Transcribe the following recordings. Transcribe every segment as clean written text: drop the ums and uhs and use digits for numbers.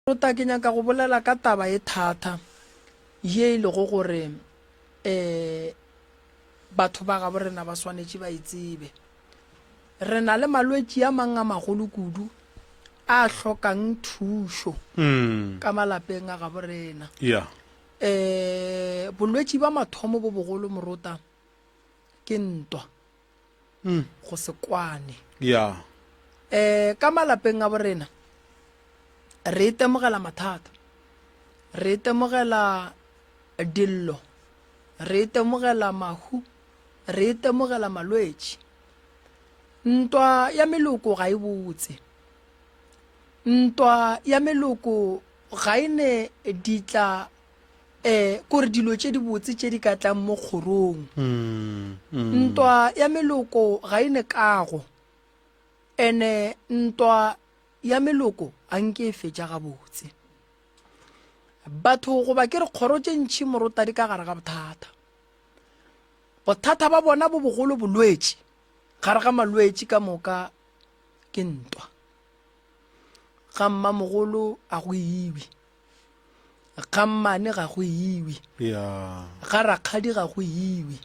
Rota, ke nyaka go bolela ka taba e thata ye e lego gore um batho ba gabo rena ba swanetše ba e tsebe. Re na le malwetši a mang a magolo kudu a hlokang thušo ka malapeng a gabo rena. Um bolwetši ba mathomo bo bogolo morota ke ntwa. go se kwane. Ya. Eh, ka malapeng a borena re itemogela mathata, re itemogela dillo, re itemogela mahu, re itemogela malwetši. Ntwa ya meloko ga e botse. Ntwa ya meloko ga e ne ditla eh kore dilo tše dibotse tše di ka tlang mo kgorong. Ntwa ya meloko ga e ne kago, ene ntwa ya meloko a nke e fetša gabotse. Batho goba ke re kgoro tše ntši morota di ka gare ga bothata. Bothata ba bona bo bogolo bolwetši, gare ga malwetši ka moka ke ntwa. Ga mmamogolo a go iwe. Ga mmane ga go iwe. Ga rakgadi ga go iwe.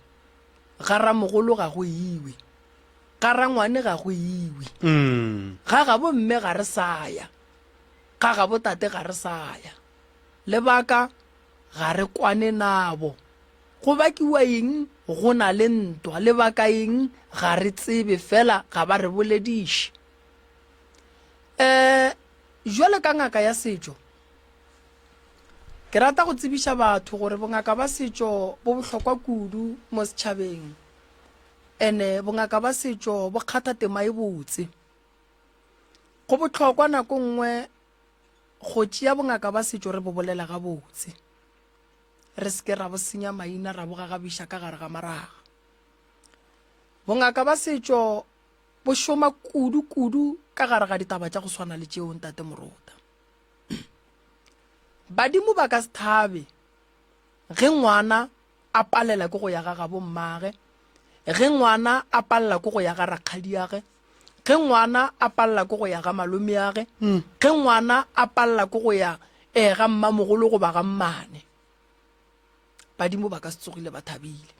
Ga ramogolo ga go iwe. Ga rangwane ga go iwe. Ga gabo mme ga re sa ya. Ga gabo tate ga re sa ya. Lebaka, ga re kwane nabo. Go bakiwa eng go na le ntwa? Lebaka eng? Ga re tsebe, fela ga ba re bolediše. Um Jwale ka ngaka ya setšo, ke rata go tsebiša batho gore bongaka ba setšo bo bohlokwa kudu mo setšhabeng ene bongaka ba setšo bo kgatha tema e botse. Go bohlokwa nako nngwe go tšea bongaka ba setšo re bo bolela gabotse, re se ke ra bo senya maina ra bo gagabiša ka gare ga maraga. Bongaka ba setšo bo šoma kudu kudu ka gare ga ditaba tša go swana le tšeo, Ntate Morota. Badimo ba ka se thabe ge ngwana a palela ke go ya ga gabo mmage, ge ngwana a palela ke go ya ga rakgadiage, ge ngwana a palela ke go ya ga malomeage, ge ngwana a palela ke go ya eh, ga mmamogolo goba ga mmane. Badimo ba ka se tsogile ba thabile.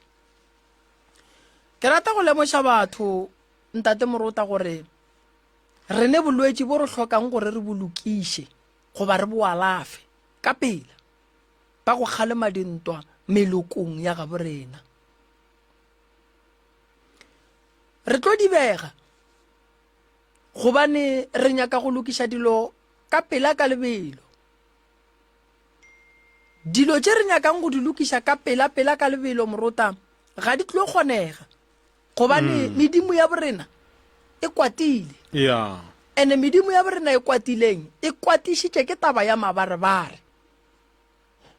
Ke rata go lemoša batho, Ntate Morota, gore re ne bolwetši bo re hlokang gore re bo lokiše goba re bo alafe ka pela, ba go kgalema dintwa melokong ya gabo rena. Re tlo dibega gobane re nyaka go lokiša dilo ka pela ka lebelo. Dilo tše re nyakang go di lokiša ka pela pela ka lebelo morota ga di tlo kgonega gobane mm. medimo ya borena e kwatile. Yeah. Ene medimo ya borena e kwatileng e kwatišitše ke taba ya mabarebare.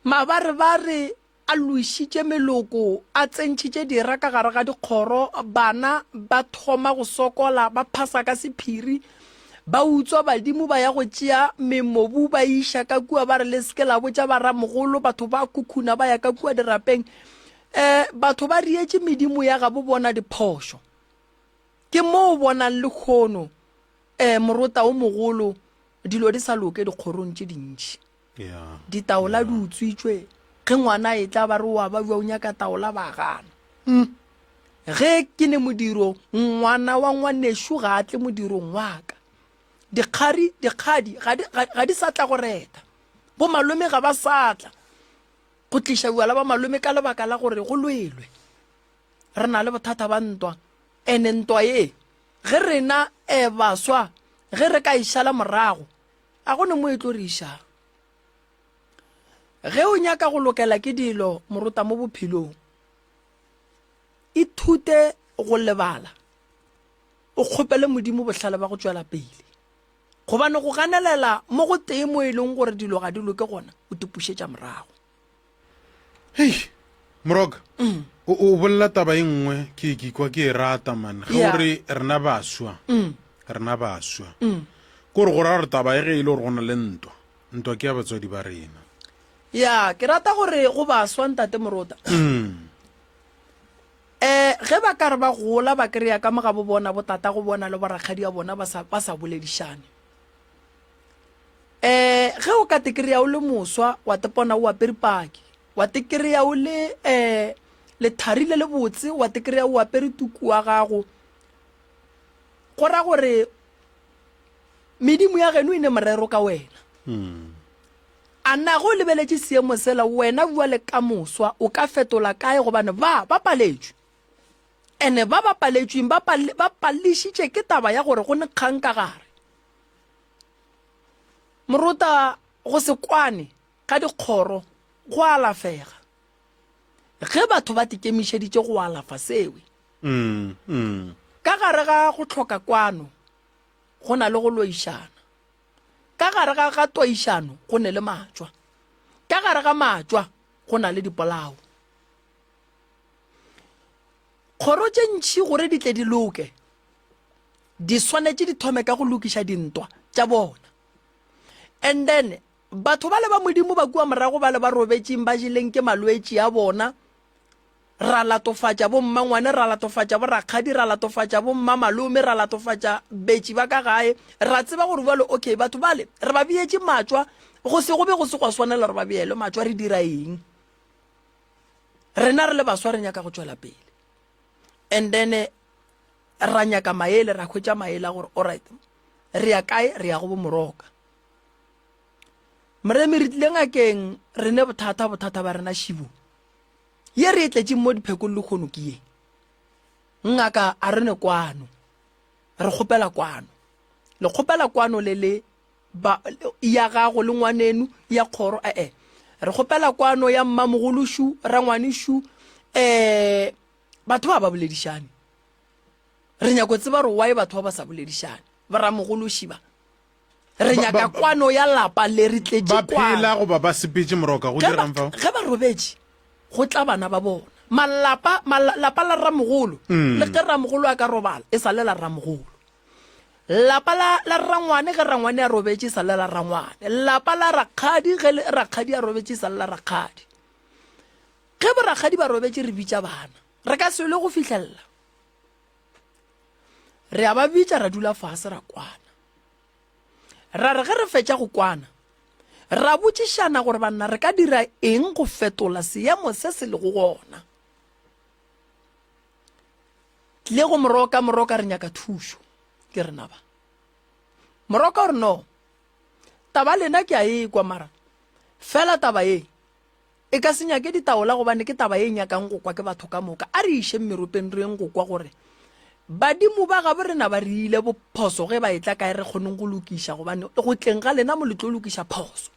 Mabarebare A lwešitše meloko, a tsentšhitše dira ka gare ga dikgoro, bana ba thoma go sokola, ba phasa ka sephiri, ba utswa badimo, ba ya go tšea memobu ba iša ka kua, ba re le se ke la botša baramogolo, batho ba khukhuna ba ya ka kua dirapeng. Um batho ba rietše medimo ya gabo bona diphošo. Ke mo o bonang lehono um morota o mogolo dilo di sa loke dikgorong tše dintši. Ditaola di utswitšwe. Ge ngwana a etla ba re o a babja o nyaka taola ba gana. Mm. Ge ke ne modiro ngwana wa ngwanešu ga a tle modirong wa ka. Dikgari dikgadi ga di, ga di sa tla go reta. Bo malome ga ba sa tla go tliša bjala ba malome ka lebaka la gore go lwelwe. Re na le bothata ba ntwa. Ene ntwa ye ge rena e baswa ge re ka e šala morago A go ne mo e tlo re išago. Ge o nyaka go lokela ke dilo morota mo bophelong, ithute go lebala, o kgopele Modimo bohlale ba go tšwela pele. Gobane go ganelela mo go tee mo e leng gore dilo ga di loke gona, o tipušetša morago. Hei, Moroka, mm. o, o bolela taba e nngwe ke ke kwa ke e rata man. Ge o re rena baswa, mm. rena baswa. Mm. Ko re go ra gore taba e ge e le gore go na le ntwa, ntwa ke ya batswadi ba rena. Ya, ke rata gore go baswa ntate Morota. Mm. Eh, ge ba ka re ba gola ba kry-a ka mo ga bo bona bo tata go bona le borakgadi ya bona ba sa, ba sa boledišane. Um ge o ka tekreya o le moswa wa tepona o apere paki, wa tekreya o le um lethari le lebotse, wa tekreya o apere tuku wa gago, go ra gore medimo ya geno e ne morero ka wena. A na ge o lebeletše seemo sela, wena bjale ka moswa o ka fetola kae gobane ba ba paletšwe? Ene ba ba paletšweng ba ba pališitše ke taba ya gore go ne kgang ka gare. Morota go se kwane ga dikgoro go alafega ge batho ba tikemišeditše go alafa sewe. Ka gare ga go hloka kwano go na le go loišana. Ka gare ga ga toišano go ne le matšwa. Ka gare ga matšwa go na le dipolao. Kgoro tše ntši gore di tle di loke, di swanetše di thome ka go lokiša dintwa tša bona. And then batho bale ba Modimo ba kua morago bale ba robetšeng ba jeleng ke malwetši a bona, ra latofatša bo mmangwane, ra latofatša bo rakgadi, ra latofatša bo mmamalome, ra latofatša betši ba ka gae, ra tseba gore bjalo okay batho bale re ba beetše matšwa, go se go be go se gwa swanela gore ba beelwe matšwa, re dira eng? Rena re le baswa re nyaka go tšwela pele. And then ra nyaka maele, ra hwetša maele a gore alright, re ya kae? Re ya go bo Moroka. Moremi re tlile ngakeng, re ne bothata, bothata ba rena šibo. Ye re e tletšeng mo diphekong lekgono ke ye. Ngaka a re ne kwano. Re kgopela kwano. Le kgopela kwano le le ba ya gago le ngwanenu ya kgoro ee. Re kgopela kwano ya mmamogolo šu, rangwane šu, eh batho ba ba boledišane. Re nyako tseba gore why batho ba ba sa boledišane. Boramogološi ba. Re nyaka kwano ya lapa le re tletše Ba phela goba ba sepetše moroka go Ge ba, diregang fao? ge ba robetše go tla bana ba bona. Malapa, mala, lapa la ramogolo le ge ramogolo a ka robala e sa le la ramogolo. Lapa la, la rangwane ge rangwane a robetše e sa le la rangwane. Lapa la rakgadi ge le, rakgadi a robetše e sa le la rakgadi. Ge borakgadi ba robetše re bitša bana. Re ka se lwe go fihlelela. Re a ba bitša ra dula fase ra kwana. Ra re ge re fetša go kwana, ra botšišana gore banna re ka dira eng go fetola seemo se se lego gona. Tlile go Moroka, Moroka re nyaka thušo. Ke rena ba. Moroka o re no, taba lena ke a e kwa mara fela taba ye E ka se nyake ditaola gobane ke taba ye e nyakang go kwa ke batho ka moka. A re išeng meropeng re yeng go kwa gore badimo ba gabo rena ba re ile bophoso ge ba etla kae re kgoneng go lokiša gobane go tleng ga lena mo le tlo lokiša phoso.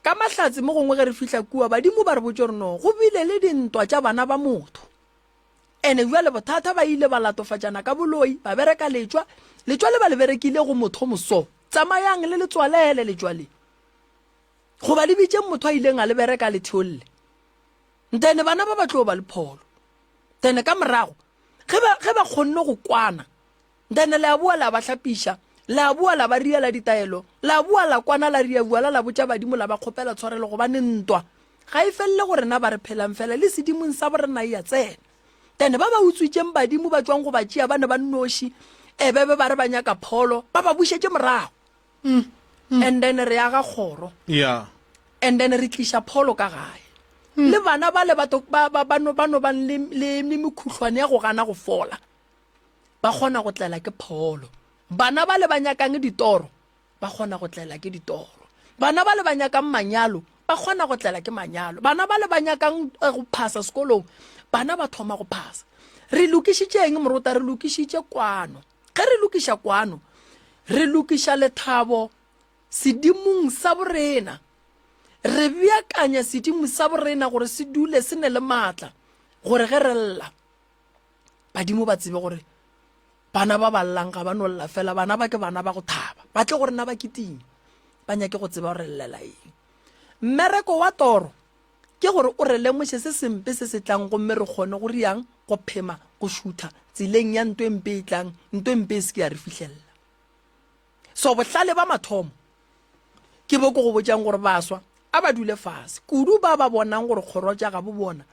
Ka mahlatse mo gongwe ge re fihla kua badimo ba re botše gore no go bile le dintwa tša bana ba motho. Ene bjale bothata ba ile ba latofatšana ka boloi ba bereka letšwa, letšwa le ba le berekile go motho moso. Tsamayang le le tswalele letšwa le. Goba le bitšeng motho a ileng a le bereka a le theolle. Then bana ba ba tlo ba le pholo. Then ka morago ge ba ge ba kgonne go kwana, then le a boa la ba hlapiša, la boa la ba riela ditaelo, la boa la kwana la ria bua la la botša badimo la ba kgopela tshwarelo gobane ntwa ga e felele go rena ba re phelang fela le sedimong sa borena e a tsena. Then ba ba utswitšeng badimo ba tšwang go ba tšea ba ne ba nnoši, e be be ba re ba nyaka pholo, ba ba bušetše morago. Mm. Mm. And then re aga kgoro. Yeah. And then re tliša pholo ka gae. Mm. Le bana ba le batho ba ba ba no ba no bang le le le mekhuhlwane ya go gana go fola. Ba kgona go tlela ke pholo. Bana ba le ba nyakang ditoro, ba kgona go tlela ke ditoro. Bana ba le ba nyakang manyalo, ba kgona go tlela ke manyalo. Bana ba le ba nyakang eh, go phasa sekolong, bana ba thoma go phasa. Re lokišitše eng morota? Re lokišitše kwano. Ge re lokiša kwano, re lokiša lethabo sedimong sa borena. Re beakanya sedimo sa borena gore se dule se ne le maatla, gore ge re lla, badimo ba tsebe gore bana ba ba llang ga ba no lla fela, bana ba ke bana ba go thaba, ba tle go rena ba kitima, ba nyake go tseba gore re llela eng. Mmereko wa toro Ke gore o re lemoše se sempe se se tlang gomme re kgone go riang go phema go šutha tseleng ya nto e mpe e tlang, nto e mpe e se ke ya re fihlelela. So bohlale ba mathomo ke bo ke go botšang gore baswa a ba dule fase, kudu ba ba bonang gore kgoro tša gabo bona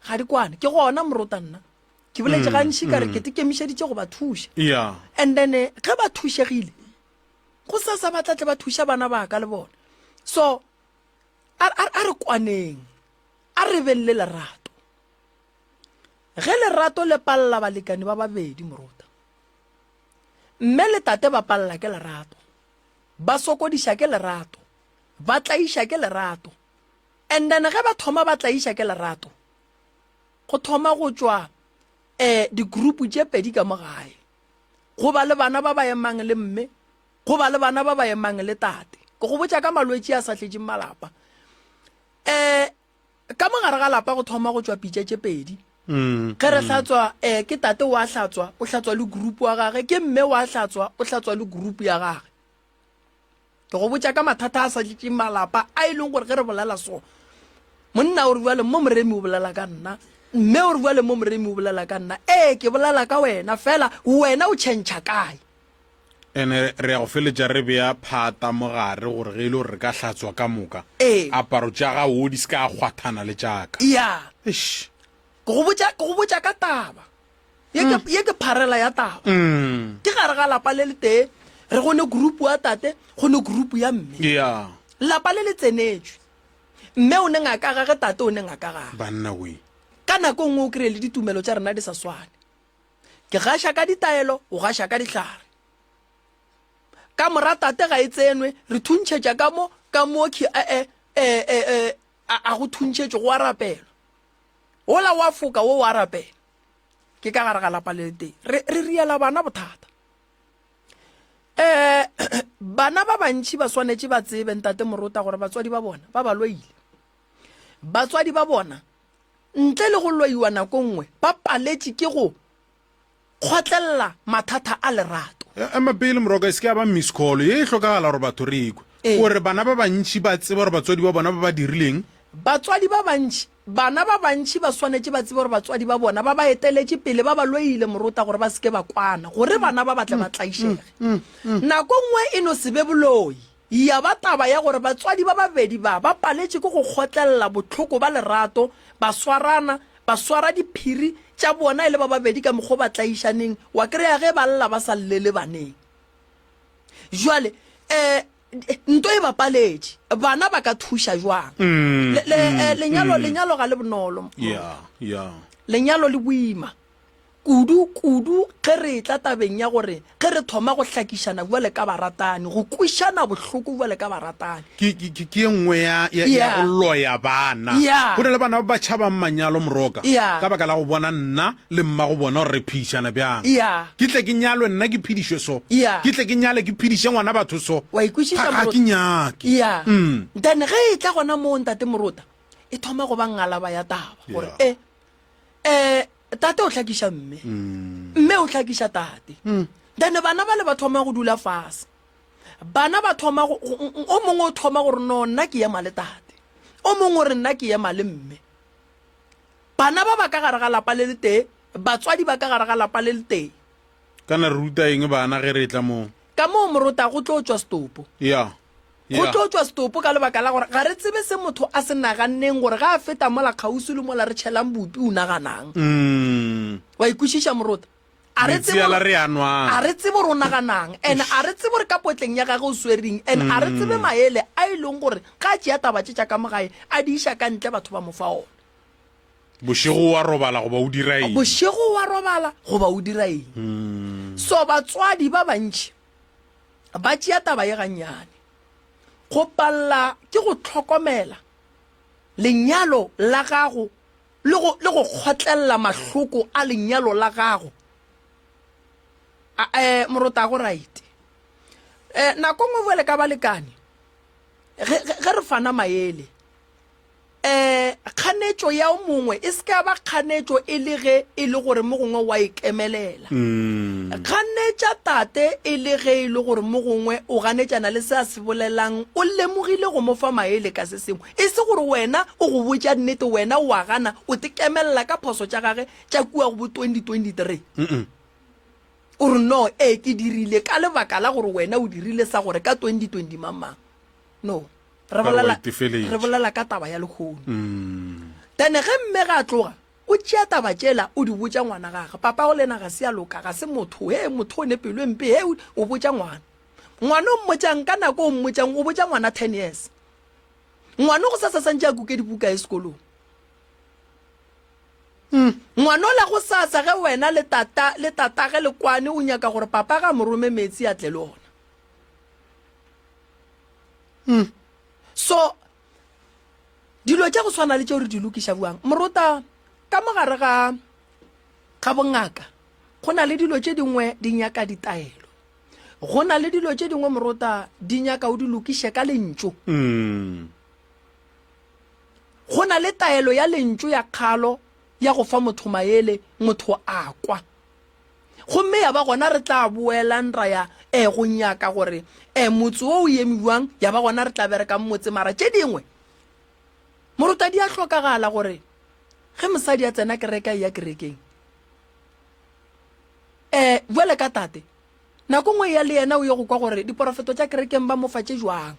ga di kwane. Ke gona morota nna ke boletše gantši ka re ke tekemišeditše go ba thuša. Yeah. And then ge ba thušegile. Go sasa ba tla tle ba thuša bana ba ka le bona. So a, a, a re kwaneng, a re beng le lerato. Ge lerato le palela balekani ba babedi, morota, mme le tate ba palela ke lerato, ba sokodiša ke lerato, ba tlaiša ke lerato, and then ge ba thoma ba tlaiša ke lerato, go thoma go tšwa um di-group tše pedi ka mo gae. Go ba le bana ba ba emang le mme, go ba le bana ba ba emang le tate. Ke go botša ka malwetši a sa tletšeng malapa. Um Ka mo gare ga lapa go thoma go tšwa pitša tše pedi. Ge re hlatswa, eh, ke tate wa hlatswa, o hlatswa le group wa gage, ke mme wa hlatswa, o hlatswa le group ya gage. Ke go botša ka mathata a sa tletšeng malapa a e leng gore ge re bolela so, monna o re bjale mo moremi o bolela ka nna, mme o re bjale mo moremi o bolela ka nna. Ee, ke bolela ka wena, fela wena o tšhentšha kae? Ene re ya go feletša re bea phata mo gare gore ge e le gore re ka hlatswa ka moka, Ee. aparo tša gago di se ka kgwathana le tša ka. Ya. Eish. Ke go botša, ke go botša ka taba. Ye ke, ye ke pharela ya taba. Ke gare ga lapa le letee, re go ne group ya tate, go ne group ya mme. Ya. Lapa le le tsenetšwe. Mme o ne ngaka gage, tate o ne ngaka gage. Banna we. Ka nako e nngwe o kry-e le ditumelo tša rena di sa swane. Ke gaša ka ditaelo, o gaša ka dihlare. Ka mora tate ga e tsenwe, re thuntšhetša ka mo, ka mo khi e, e, e, e, e, a, a go thuntšhetšwe, go a rapelwa. Wola wa foka, wo wa rapela. Ke ka gare ga lapa le letee. Re, re riela bana bothata. Eh, bana ba bantši ba swanetše ba tsebe, ntate Morota, gore batswadi ba bona ba ba loile. Batswadi ba bona Ntle le go loiwa nako nngwe, ba paletše ke go kgotlelela mathata a lerato. Ema pele Moroka, e se ke ya ba miss call ye e hlokagala gore batho re ekwe. Ee. O re bana ba bantši ba tseba gore batswadi ba bona ba ba dirileng? Batswadi ba bantši, bana ba bantši ba swanetše ba tsebe gore batswadi ba bona ba ba eteletše pele, ba ba loile morota gore ba se ke ba kwana, gore bana ba ba tle ba tlaišege. Nako nngwe e no se be boloi. Ya ba taba ya gore batswadi ba babedi ba ba paletše ke go kgotlelela bohloko ba lerato, ba swarana, ba swara diphiri tša bona e le ba babedi ka mokgwa o ba tlaišaneng, wa kreya ge ba lla ba sa llele baneng. Jwale, um nto e ba paletše, bana ba ka thuša jwang? Le, le, eh, lenyalo, lenyalo ga le bonolo. Ya, ya. Lenyalo le boima. Kudu, kudu ge re etla tabeng ya gore ge re thoma go hlakišana bjale ka baratani, go kwešana bohloko bjale ka baratani. Ke, ke, ke, ke ye nngwe ya, ya, ya Yeah. go loya bana. Yeah. Go na le bana ba ba tšhabang manyalo, Moroka, Yeah. ka baka la go bona nna le mmago bona gore re phedišana bjang. Yeah. Ke tle ke nyalwe nna ke phedišwe so. Yeah. Ke tle ke nyale ke phediše ngwana batho so. Wa e kwešiša, Ga, ga Morota? ke nyake. Yeah. Mm. Then ge e tla gona moo, Ntate Morota, e thoma go ba ngalaba ya taba, gore Yeah. e, Eh, tate o hlakiša mme mme o hlakiša tate then bana ba le ba thoma go dula fase bana ba thoma go- go- o mongwe o thoma gore no nna ke ema le tate o mongwe o re nna ke ema le mme bana ba ba ka gare ga lapa le letee batswadi ba ka gare ga lapa le letee Kana re ruta eng bana ge re tla mo? Ka moo morota go tlo tšwa setopo. Ya. Go Ya. tlo tšwa setopo ka lebaka la gore ga re tsebe se motho a se naganneng gore ga a feta mola kgauswi le mola re tšhelang bupi o naganang. Mm. Wa ikwešiša morota? A re Metsi tsebe ala gore re a nwang. a re tsebe gore o naganang and a re tsebe gore ka potleng ya gage o swereng and a re tsebe maele a e leng gore ga a tšea taba tše tša ka mo gae a di iša ka ntle batho ba mo fa ona. Bošego wa robala goba o dira eng? Bošego wa robala goba o dira eng? So batswadi ba bantši ba tšea taba ye gannyane. Go palela ke go hlokomela lenyalo la gago le go, le go kgotlelela mahloko a lenyalo la gago. A, eh, morotago right. Eh, nako nngwe bjale ka balekane, ge, ge, ge re fana maele, um kganetšo ya o mongwe e se ka ba kganetšo e le ge e le gore mo gongwe wa ikemelela. Mm. Ganetša tate e le ge e le gore mo gongwe o ganetšana le se a se bolelang, o lemogile go mo fa maele ka se sengwe. E se gore wena o go botša nnete, wena o a gana, o tekemelela ka phoso tša gage tša kua go bo 2023. Mm-mm. O re no, ee ke dirile ka lebaka la gore wena o dirile sa gore ka 2020 mang mang. No. Re Ka re wa bolela, itefeletša. re bolela ka taba ya lehono. Mm. Then ge mme ga a tloga, o tšea taba tšela o di botša ngwana gage. Papago le yena ga se a loka, ga se motho, he motho o ne pelo e mpe, he o botša ngwana. Ngwana o mmotšang ka nako o mmotšang o botša ngwana 10 years. Ngwana go sasa santše a kuke dibuka ye sekolong. Mm. Ngwana ola go sasa ge wena le tata le tatage le kwane o nyaka gore papa ga mo rome metsi a tle le ona. Mm. So dilo tša go swana le tšeo re di lokiša buang morota ka mogare ga ga bongaka go na le dilo tše dingwe di nyaka ditaelo go na le dilo tše dingwe morota di nyaka o di lokiše ka lentšu mm. Go na le taelo ya lentšu ya kgalo ya go fa motho maele, motho a kwa. Gomme ya ba gona re tla boelang ra ya e go nyaka gore e motse wo o eme bjang, ya ba gona re tla berekang motse. Mara tše dingwe morota di a hlokagala gore ge mosadi a tsena kereke a eya kerekeng e bjale ka tate nako nngwe ya le yena o ye go kwa gore diporofeto tša kerekeng ba mo fa tše jwang.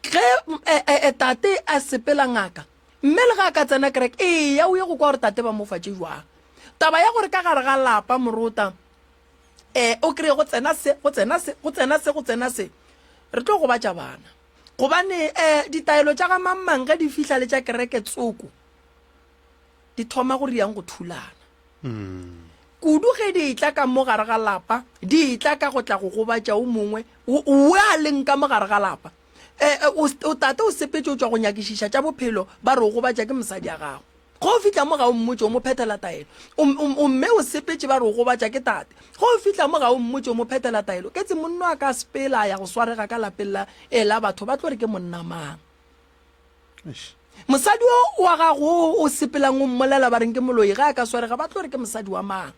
Ge e, e, e, tate a sepela ngaka, mme le ge a ka tsena kereke, eya o ye go kwa gore tate ba mo fa tše jwang. Taba ya gore ka gare ga lapa morota, e, o kry-e go tsena se, go tsena se, go tsena se, go tsena se, re tlo gobatša bana. Gobane e, ditaelo tša ga mang-mang ge di fihla le tša kereke tsoko, di thoma go riang go thulana. Kudu ge di etla ka mo gare ga lapa, di etla ka go tla go gobatša o mongwe o a leng ka mo gare ga lapa. E, e, o, o tate o sepetše o tšwa go nyakišiša tša bophelo, ba re o gobatša ke mosadi ya gago. Ge o fihla mo ga o mmotše o mo phethela taelo. O, o, o mme o sepetše ba re o gobatša ke tate. Ge o fihla mo ga o mmotše o mo phethela taelo. Ketse monno a ka sepela a ya go swarega ka lapeng la, e, la batho ba tlo re ke monna mang. Mosadi o wa gago o o sepelang o mmolela ba reng ke moloi ge a ka swarega ba tlo re ke mosadi wa mang.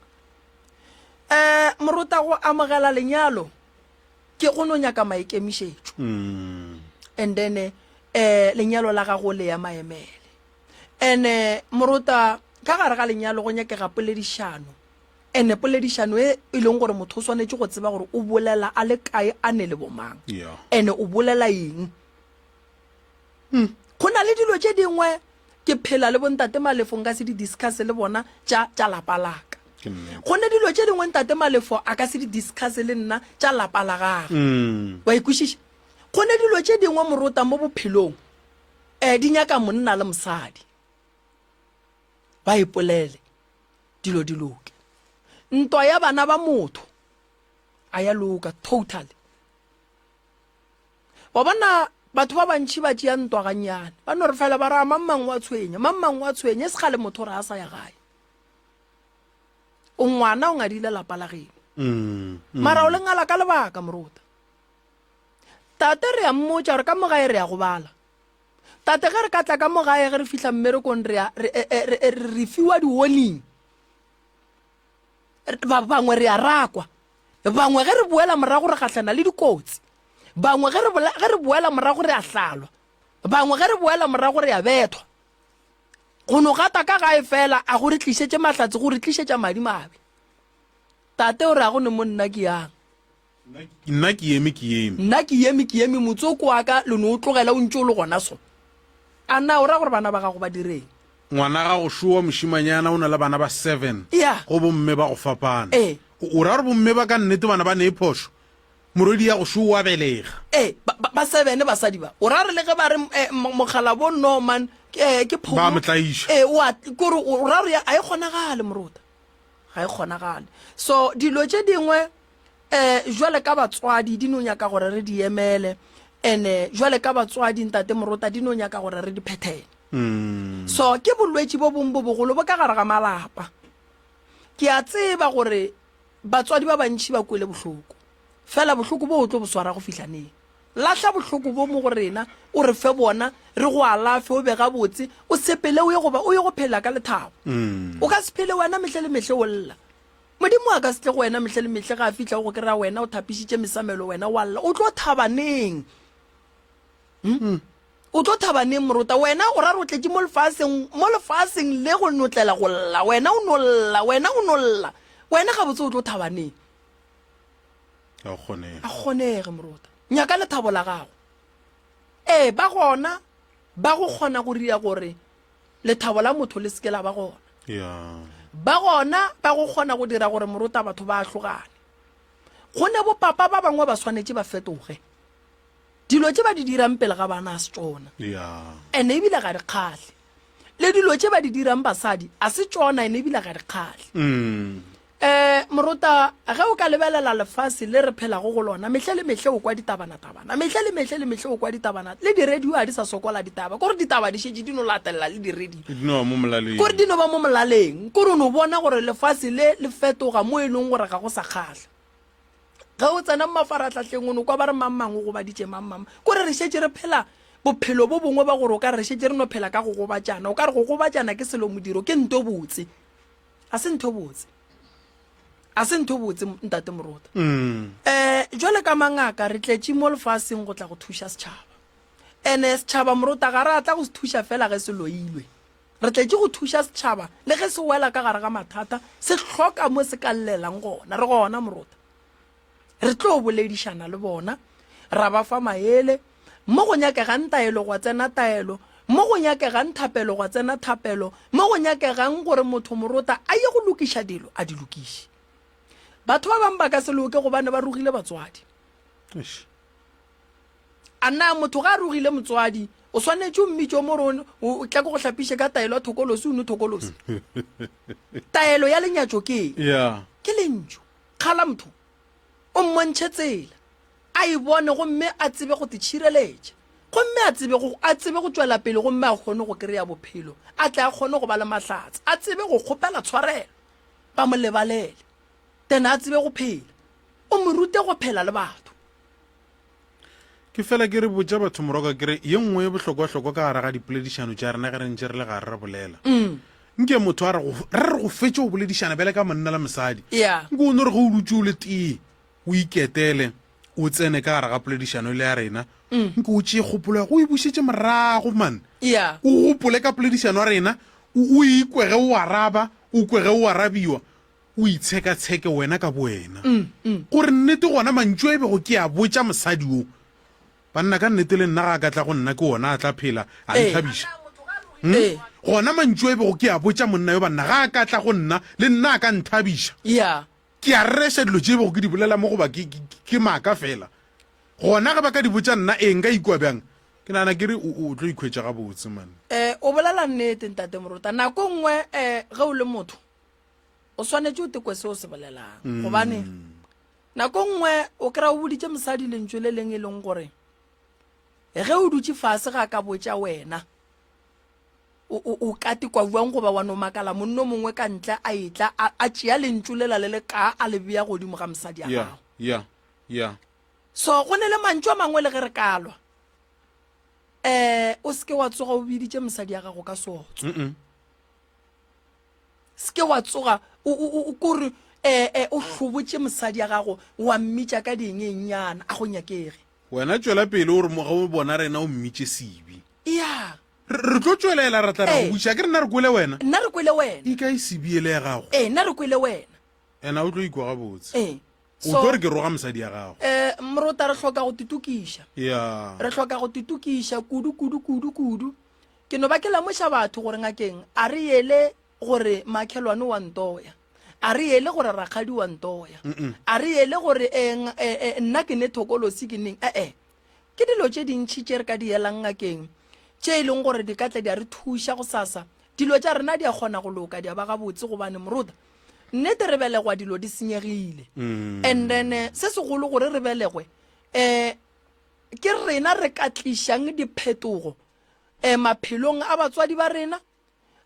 Um morota go amogela lenyalo ke go no nyaka maikemišetšo mm. and then um lenyalo la gago le ya maemele and morota ka gare ga lenyalo go nyakega poledišano ene poledišano e e leng gore motho o swanetše go tseba gore o bolela a le kae a ne le bomang ene o bolela eng Hmm. Go na le dilo tše dingwe ke phela le bontate Malefo nka se di discuss le bona tša tša lapa la ka. Go ne dilo tše dingwe ntate Malefo a ka se di discuss le nna tša lapa la gagwe. Mm. Wa ikwešiša? Go ne dilo tše dingwe morota mo bophelong eh di nyaka monna le mosadi ba ipolele dilo di loke. Ntwa ya bana ba motho a ya loka totally. Wa bona, batho ba bantši ba tšea ntwa gannyane. Ba no re fela ba re, a mang mang wa tshwenya, mang mang wa tshwenya. E se kgale motho o re a sa ya gae. O ngwana o ngadile lapa la geno. Mm, mm. Mara o le ngala ka lebaka, morota. Tate re a mmotša gore ka mo gae re ya go bala. Tate ge re ka tla ka mo gae ge re fihla mmerekong re, re, e, e, re, re, re fiwa di-warning. Ba bangwe re a rakwa. Bangwe ge re boela morago re gahlana le dikotsi. Bangwe ge re, ge re boela morago re a hlalwa. Bangwe ge re boela morago re a bethwa. Go no gata ka gae fela a go re tlišetše mahlatse, go re tlišetša madimabe. Tate o re a go ne mo nna ke yang. Nna ke eme ke eme. Nna ke eme ke eme motsoko wa ka le no o tlogela o ntše o le gona so. A na o ra gore bana ba gago ba direng? Ngwana gago šo wa mošimanyana o na le bana ba seven Yeah. go bomme ba go fapana. Ee. O, o ra gore bomme ba ka nnete bana ba ne phošo? Morwedi ya go šo o a belega. Ee, ba, ba, ba seven basadi ba. O ra re le ge ba re eh, mo- mokgalabo no man, ke, eh, ke Ba mo tlaiša. Ee, o a, kore o ra gore ya- a e kgonagale morota. Ga e kgonagale. So dilo tše dingwe eh jwale ka batswadi di no nyaka gore re di emele ene jwale ka batswadi ntate morota di no nyaka gore re di phethele. Mm. So ke bolwetši bo bong bo bogolo bo ka gare ga malapa. Ke a tseba gore batswadi ba bantši ba kwele bohloko. Fela bohloko bo o tlo bo swara go fihla neng? Lahla bohloko bo mo go rena, o re fe bona, re go alafe, o be gabotse, o sepele o ye go ba o ye go phela ka lethabo. Mm. O ka se phele wena mehle le mehle o lla. Modimo a ka se tle go wena mehle le mehle ge a fihla o go kry-a wena o thapišitše mesamelo wena wa lla. O tlo thaba neng? Hmm? O tlo thaba neng morota? Wena o ra re o tletše mo lefaseng, mo lefaseng le go notlela go lla. Wena o no lla, wena o no lla. Wena gabotse o tlo thaba neng? A kgonege. A kgonege morota. Nyaka lethabo la gago. Ee, ba gona ba go kgona go ria gore lethabo la motho le seke la ba gona. Yeah. Ba gona ba go kgona go dira gore morota batho ba ahlogane. Go ne bopapa ba bangwe ba swanetše ba fetoge. Dilo tše ba di dirang pele ga bana a se tšona. Ene ebile ga di kgahle. Le dilo tše ba di dirang basadi a se tšona ene ebile ga di kgahle. Um morota, ge o ka lebelela lefase le re phelago go lona, mehle le mehle o kwa ditabanatabana, mehle le mehle le mehle o kwa ditabana, le diredio ga di sa sokola ditaba, kore ditaba di šetše di no latelela le diredio. Di no ba mo molaleng. Kore di no ba mo molaleng. Kore o no bona gore lefase le le fetoga mo e leng gore ga go sa kgahla. Ge o tsena mo mafarahlahleng o no kwa ba re mang mang o gobaditše mang mang. Kore re šetše re phela bophelo bo bongwe ba gore o ka re re šetše re no phela ka go gobatšana. O ka re go gobatšana ke selo modiro, ke nto botse. A se ntho botse. A se ntho botse ntate Morota. Mm. Eh jwale ka mangaka re tletše mo lefaseng go tla go thuša setšhaba. Ene setšhaba Morota ga re a tla go se thuša fela ge se loilwe. Re tletše go thuša setšhaba le ge se wela ka gare ga mathata, se hloka mo se ka llelang gona. Re gona Morota. Re tlo boledišana le bona, ra ba fa maele. Mo go nyakegang taelo gwa tsena taelo, mo go nyakegang thapelo gwa tsena thapelo, mo go nyakegang gore motho morota a ye go lokiša dilo, a di lokiše. Batho ba bangwe ba ka se loke gobane ba rogile batswadi. A na motho ga a rogile motswadi, o swanetše o mmitše o mo re o tla ke go hlapiše ka taelo ya thokolosi o nwe thokolosi? Taelo ya lenyatšo ke eng? Yeah. Ke lentšu. Kgala motho, o mmontšhe tsela, a e bone gomme a tsebe go titšhireletša, gomme a tsebe go, a tsebe go tšwela pele gomme a kgone go kry-a bophelo, a tle a kgone go ba le mahlatse, a tsebe go kgopela tshwarelo, ba mo lebalele, then a tsebe go phela. O mo rute go phela le batho. Ke fela ke re botša batho moroka ke re ye nngwe ye bohlokwahlokwa ka gare ga dipoledišano tša rena ge re ntše re le gare re bolela. Nke motho a re go, re re go fetše go boledišana bjale ka monna le mosadi. Yeah. Nke o no re ge o dutše o le tee o iketele o tsene ka gare ga poledišano ele ya rena. Nke o tšee kgopolo ya go o e bušetše morago man. Yeah. O gopole ka poledišano ya rena, o, o ikwe ge o araba, o kwe ge o arabiwa. O itshekatsheke wena ka bowena gore nnete gona mantšu a e bego ke a botša mosadi wo, banna ka nnete le nna ga a ka tla go nna ke ona a tla phela a nthabiša. Hmm? Gona mantšu a e bego ke a botša monna yo banna ga a ka tla go nna le nna a ka nthabiša. Ke a rereša dilo tše e bego ke di bolela mo goba ke, ke, ke maaka fela. Gona ge ba ka di botša nna, ee nka ikwa bjang? Ke nagana ke re o, o tlo ikhwetša gabotse man. Eh, o bolela nnete ntate Morota. Nako nngwe eh, ge o le motho o swanetše o tekwe se o se bolelang mm. gobane nako nngwe o kry-a o boditše mosadi lentšu le leng e leng gore ge o dutše fase ga ka botša wena o ka tekwa bjang goba wa no makala monno mongwe ka ntle a etla a tšea lentšu lela le le ka a le bea godimo ga mosadi ya gago yeah, yeah. So go ne le mantšu a mangwe le ge re kalwa um o seke wa tsoga o biditše mosadi ya gago ka seotso mm -mm. Se ke wa tsoga o, o, o, kore eh, eh, o hlobotše mosadi ya gago wa mmitša ka diengenyana, a go nyakege. Wena tšwela pele o re mo ge o bona rena o mmitše Sibi. Ya. Re, re tlo tšwelela ra tla ra go Ee. buša. Akere nna re kwele wena? Nna re kwele wena. E kae Sibi ele ya gago? Ee, nna re kwele wena. Ena o tlo ikwa gabotse. Ee. O So, tlo re ke roga mosadi ya gago. eh, Morota re hloka go titokiša. Ya. Re hloka go titokiša kudu, kudu, kudu, kudu. Ke no ba ke lemoša batho gore ngakeng a re yele gore makhelwane wa ntoya, a re yele gore rakgadi wa ntoya, a re yele gore eh, eh, eh, nna ke ne thokolosi ke neng. E-e, ke dilo tše dintši tše re ka di yelang ngakeng tše e leng gore di ka tla di a re thuša gosasa. Dilo tša rena di a kgona go loka, di a ba gabotse gobane morota nnete re belegwa dilo di senyegile. And then eh, se segolo gore re belegwe um ke rena re ka tlišang diphetogo um maphelong a batswadi ba rena,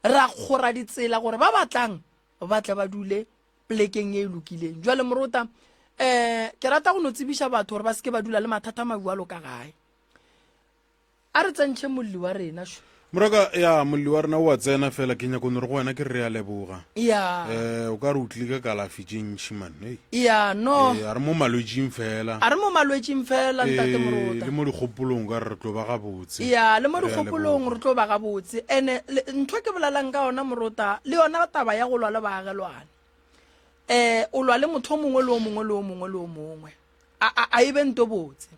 ra kgora ditsela gore ba batlang ba tle ba dule plekeng ye e lokileng. Jwale morota, um ke rata go no tsebiša batho gore ba se ke ba dula le mathata a mabjalo ka gae. A re tsentšhe molli wa rena šo. Moraka, ya molli wa rena o a tsena fela ke nyako no re go wena ke re re a leboga. Ya. Eh, o ka re o tlile ka kalafi tše ntši man. Hey. Ya, no. Eh, a re mo malwetšing fela. A re mo malwetšing fela, ntate Eh, Morota. le mo dikgopolong o ka re re tlo ba gabotse. Ya, le mo Re a dikgopolong leboga. re tlo ba gabotse. Ene le- ntho e ke bolelang ka yona Morota, le yona taba ya go lwa le baagelwane. Eh, o lwa le motho o mongwe le o mongwe le o mongwe le o mongwe. A, a, a e be nto botse.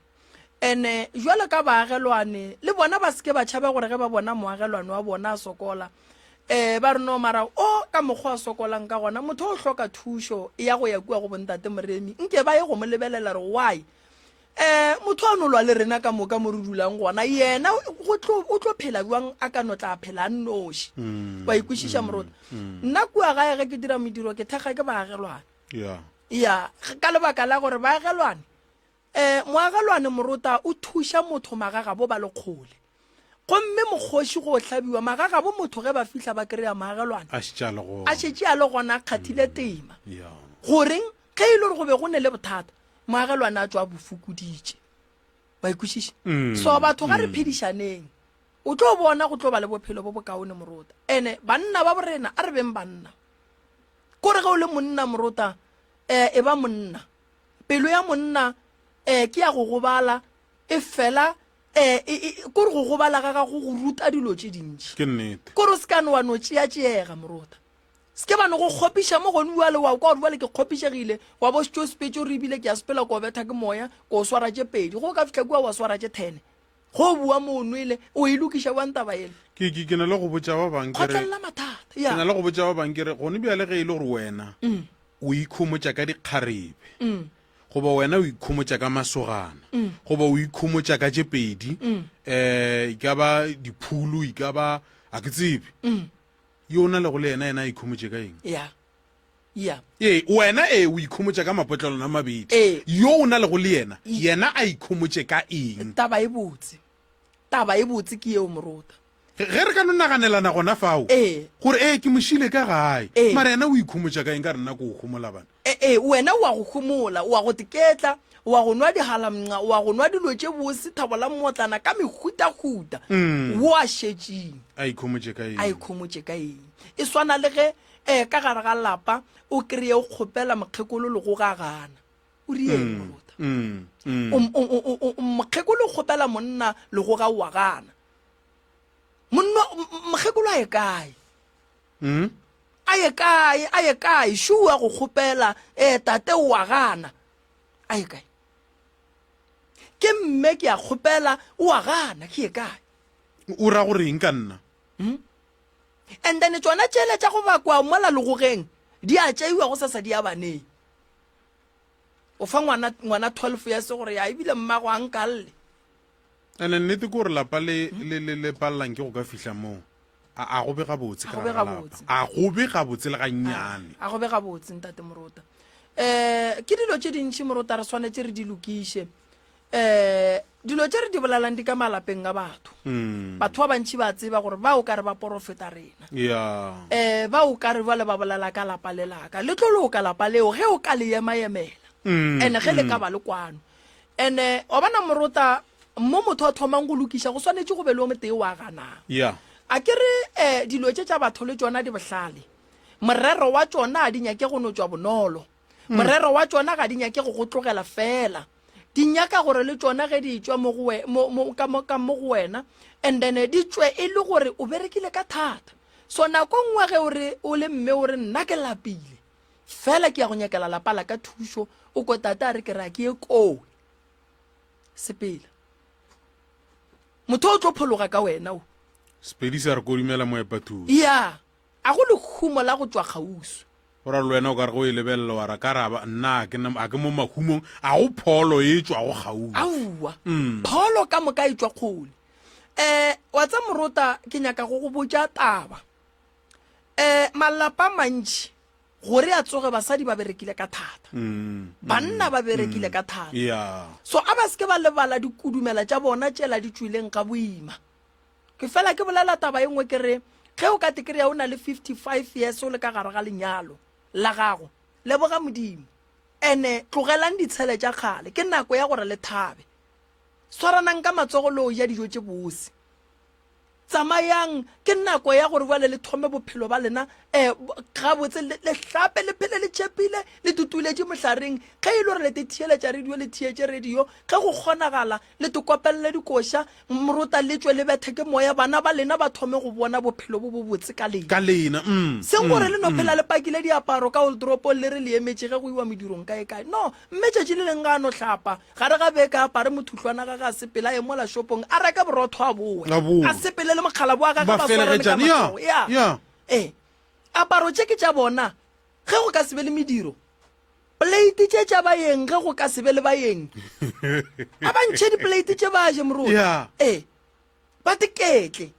Ene jwalo ka baagelwane, le bona ba se ke ba tšhaba gore ge ba bona moagelwane wa bona a sokola. Um ba re no mara o ka mokgwa a sokolang ka gona motho o hloka thušo ya go ya kua go bontate Moremi nke ba ye go mo lebelela re why um motho a no lwa le rena ka moka mo re dulang gona yena go tlo o tlo phela bjang a ka no tla phela a nnoši mm, wa ikwešiša mm, morota mm. nna kua gae ge ke dira mediro ke thekga ke baagelwane yeah. ya ka lebaka la gore baagelwane um moagelwane morota o thuša motho magagabo ba le kgole gomme mokgoši go hlabiwa magagabo motho ge ba fihla ba kry-a moagelwane a šetše a le gona a kgathile tema goreng ge e le gore go be go ne le bothata moagelwane a tšwa a bo fokoditše wa ikwešiša mm, so batho ga re mm. phedišaneng o tlo bona go tlo ba le bophelo bo bokaone morota ene banna ba borena a re beng banna kore ge o le monna morota um e ba monna pelo ya monna um ke ya go gobala e fela um kore go gobala ga gago go ruta dilo tše dintši ke nnete kore o se ka no wa no tšeatšeega morota se ke ba no go kgopiša mo gone bjale wa kwa gore bjale ke kgopišegile wa bo šetše o sepetše o re ebile ke a sepela ko betha ke moya ko swara tše pedi go ka fihla kua wa swara tše thene go bua mo o nwele o e lokiša bjang taba ele ke ke ke na le go botša ba bang ke re kgotlelela mathata ke na le go botša ba bang ke re gone bjale ge e le gore wena mm. o ikhomotša ka dikgarebe mm. goba wena o ikhomotša ka masogana mm. goba o ikhomotša ka tše pedi um e ka ba diphulu e ka ba a ke tsebe Yo o na lego le yena, yena a ikhomotše ka eng? Ya. Ya. Ee, wena, ee, o ikhomotša ka mapotlelwana a mabedi. Ee. Yo o na lego le yena, yena a ikhomotše ka eng? Taba e botse. Taba e botse ke yeo, Morota. Ge re ka no naganelana gona fao, Ee. gore, ee, ke mo šile ka gae, Ee. mara yena o ikhomotša ka eng ka re nna ke o homola bana? Ee, wena o a go homola, o a go teketla, o a go nwa dihalamnqa, o a go nwa dilo tše bose, thabo la mmotlana ka mehutahuta. Wo a šetšeng? A ikhomotše ka eng? A ikhomotše ka eng? E swana le ge um ka gare ga lapa o kreye o kgopela mokgekolo le go gagana. O rieng morota? Mokgekolo o kgopela monna le go ga o a gana. Monna, mokgekolo a ye kae? Mm. A ye kae? A ye kae? Šo o a go kgopela, ee, tate o a gana. A ye kae? Ke mme ke a kgopela, o a gana, ke ye kae? O ra gore eng ka nna? Hmm? And then tšona tšele tša go bakwa mola legogeng di a tšeiwa go sasa di ya baneng. O fa ngwana ngwana 12 ya se gore ya ebile mmago a nkalle. Ene nnete ke gore lapa le le le le palelang ke go ka fihla moo. A a go be gabotse A ka go be gare ga lapa. gabotse. A go be gabotse le gannyane. A go be gabotse ntate Morota. Eh ke dilo tše dintši Morota re swanetše re di lokiše. Eh dilo tše re di bolelang di ka malapeng a batho. Mm. Batho ba bantši ba tseba gore ba o ka re ba porofeta rena. Yeah. Eh ba o ka re bjale ba bolela ka lapa le laka. Le tlo loka lapa leo ge o ka le ema emela. Mm. Ene ge le ka ba le kwano. Ene wa bona morota mo motho a thomang go lokiša go swanetše go be le o motee wa ganang. Yeah. A ke re eh, dilo tše tša batho le tšona di bohlale. Morero wa tšona ga di nyake go no tšwa bonolo. Morero wa tšona ga di nyake go go tlogela fela. Di nyaka gore le tšona ge di tšwa mo go we, mo, mo, ka mo, ka mo go wena and then di tšwe e le gore o berekile ka thata. So nako nngwe ge o re o le mme o re nna ke lapile. Fela ke ya go nyakela lapa la ka thušo, o ko tate a re ke ra ke ye kowe. Sepela. Motho o tlo phologa ka wena o. Sepedi sa re kodumela moepathuši. Ya, a go lehumo la go tšwa kgauswi. Go ra le wena o ka re go e lebelela wa ra ka ra ba nna a ke na a ke mo mahumong a go pholo e tšwago kgauswi. Aowa, pholo ka moka e tšwa kgole. Eh, wa tsa morota ke nyaka go go botša taba. Um malapa a mantši gore a tsoge basadi ba berekile ka thata mm, banna mm, ba berekile mm, ka thata yeah. so a ba seke ba lebala dikudumela tša bona tšela di tšwileng ga boima ke fela ke bolela taba e nngwe ke re ge o ka tekreya o na le 55 years o le ka gare ga lenyalo la gago leboga modimo ene tlogelang ditshele tša kgale ke nako ya gore le thabe swaranang ka matsogo le o ja dijo tše bose Tsamayang, ke nako ya gore bjale le thome bophelo ba lena um gabotse, le, le hlape, le phele le tšhepile, le tutuletše mohlareng. Ge e le gore le te theeletša radio, le theetše radio. Ge go kgonagala, le te kopelele dikoša, morota le tšwe le bethe ke moya, bana ba lena ba thome go bona bophelo bo bobotse ka lena. Ka lena, mm, Seng gore mm, le no mm. phela le pakile diaparo ka oldropong le re le emetše ge go iwa medirong kae kae. No, mme tšatši le leng ga a no hlapa, Gare ga beke a apare mothuhlwana gage a sepele a ye mola shopong a reke borotho a bowe. A bowe. A sepele le mokgalabo wa gage Ba ba swarane ka felegetšane, ya, matsogo. Ya. ya. Ee, aparo tše ke tša bona ge go ka se be le mediro. Plate tše tša baeng ge go ka se be le baeng. A ba ntšhe diplate tše ba je moruti. Yeah. Ee, ba teketle.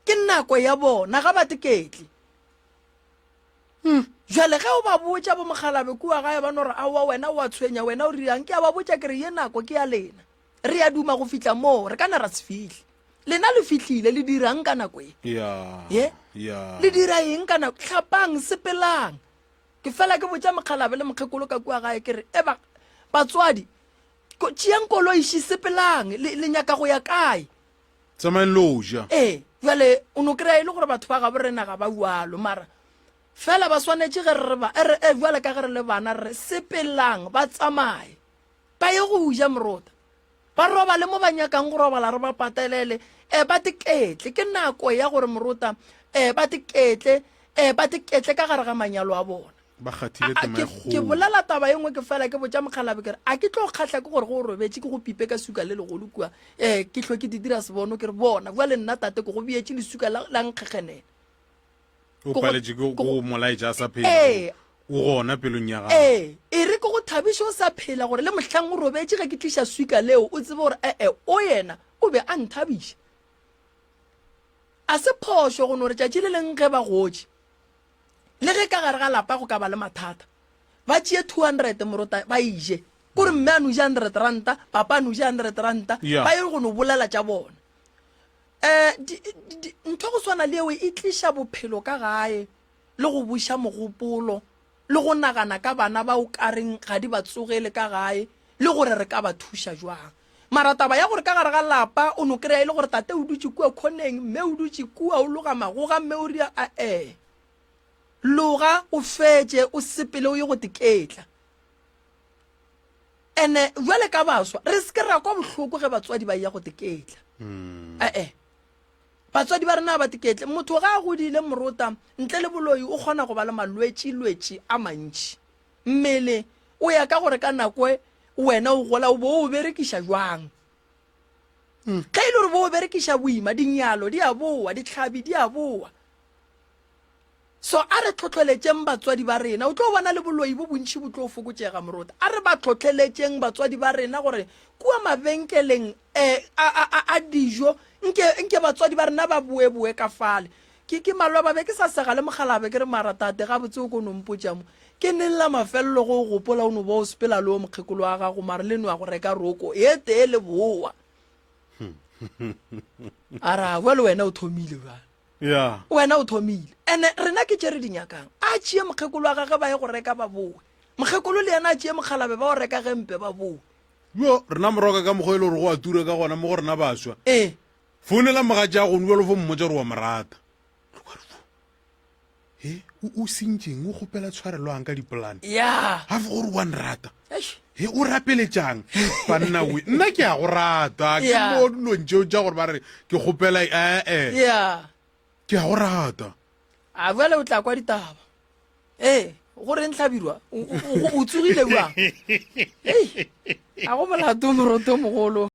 Ke nako ya bona ga ba teketle. Hmm. Jwale ge o ba botša bo mokgalabe kua gae ba no re aowa wena o a tshwenya wena o riang ke a ba botša ke re ye nako ke ya lena. Re a duma go fihla moo re ka na ra se fihle. Lena le fihlile le dirang ka nako ye? Yeah. Ye? Yeah. Le dira eng ka nako? Hlapang, sepelang. Ke fela ke botša mokgalabe le mokgekolo ka kua gae ke re eba batswadi tšeang koloi ši sepelang le, le nyaka go ya kae? Tsamayang lo ja. Ee, bjale o no kry-a e le gore batho ba gabo rena ga ba bjalo mara fela ba swanetše ge re re ba e re bjale ka ge re le bana re re sepelang ba tsamaye ba ye go ja morota ba robale mo ba nyakang go robala re ba patelele um ba teketle ke nako ya gore morota um ba teketle um ba teketle ka gare ga manyalo a bona ba kgathile tema e ke kgolo bolela taba e nngwe ke fela ke botša mokgalabe ke re a ke tlo kgahla ke gore go o robetše ke go pipe ka suka le legolo kua um ke hlo ke di dira sebono ke re bona bua le nna tate ke go beetše lesuka la la nkgekgenela o go- paletše ke ke go molaetša a sa phela Ee. o gona pelong ya gago ee e re ke go thabiše o sa phela gore le mohlang o robetše ge ke tliša swika leo o tsebe gore ee o yena o be a nthabiša a se phošo go no re tšatši le leng ge ba gotše Le ge ka gare ga lapa go ka ba le mathata, ba tšee 200 morota ba e je. Kore mme a no ja 100 ranta, papa a no ja 100 ranta, Yeah. ba ye go no bolela tša bona. Eh, di, di, di, ntho go swana le eo e tliša bophelo ka gae le go buša mogopolo le go nagana ka bana ba o kareng ga di ba tsogele ka gae le gore re ka ba thuša jwang. Mara taba ya gore ka gare ga lapa o no kry-a e le gore tate o dutše kua khoneng, mme o dutše kua o loga magoga, mme o ria a-e. Loga o fetše o sepele o ye go teketla. Ene jwale ka baswa re se ke ra kwa bohloko ge batswadi ba ya go teketla. A-e. Batswadi ba rena ba teketle. Motho ga a godile morota ntle le boloi o kgona go ba le malwetši-lwetši a mantši. Mmele o ya ka gore ka nako e wena o gola o bo o berekiša jwang. Ge e le gore bo o berekiša boima, dinyalo di a boa, dihlabi di a boa. So a re tlhohleletšeng batswadi ba rena. O tlo bona le boloi bo bontši bo tlo fokotšega morota. A re ba tlhohleletšeng batswadi ba rena gore kua mabenkeleng um a, a, a, a dijo nke, nke batswadi ba rena ba boeboe ka fale. Ke, ke maloba be ke sa sega le mokgalabe ke re mara tate gabotse o ko no mpotša mo. Ke neng la mafelelo go o gopola o no ba o sepela le o mokgekolo wa gago mara le no ya go reka roko e tee le boa. A ra bjale wena o thomile bjale. Ya. Wena o thomile. Ene rena ke tše re di nyakang. A tšee mokgekolo wa gage ba ye go reka ba boe. Mokgekolo le yena a tšee mokgalabe ba o reka gempe ba boe. Yo, rena moroka ka mokgwa e le gore go a tura ka gona mo go rena baswa. Ee. Founela mogatša go bjalo fo mmotša gore wa mo rata. He, o o sentšeng o kgopela tshwarelwang ka dipolane. Ya. Ga fo gore wa nrata. Eish. He o rapeletšang banna we nna ke a go rata ke Yeah. mo dilong tšeo tša gore ba re ke kgopela ee Ya. ke a go rata A bjale o tla kwa ditaba. Ee, go reng hlabirwa? O, o, o, o tsogile bjang? Ei, a go molato moroto mogolo.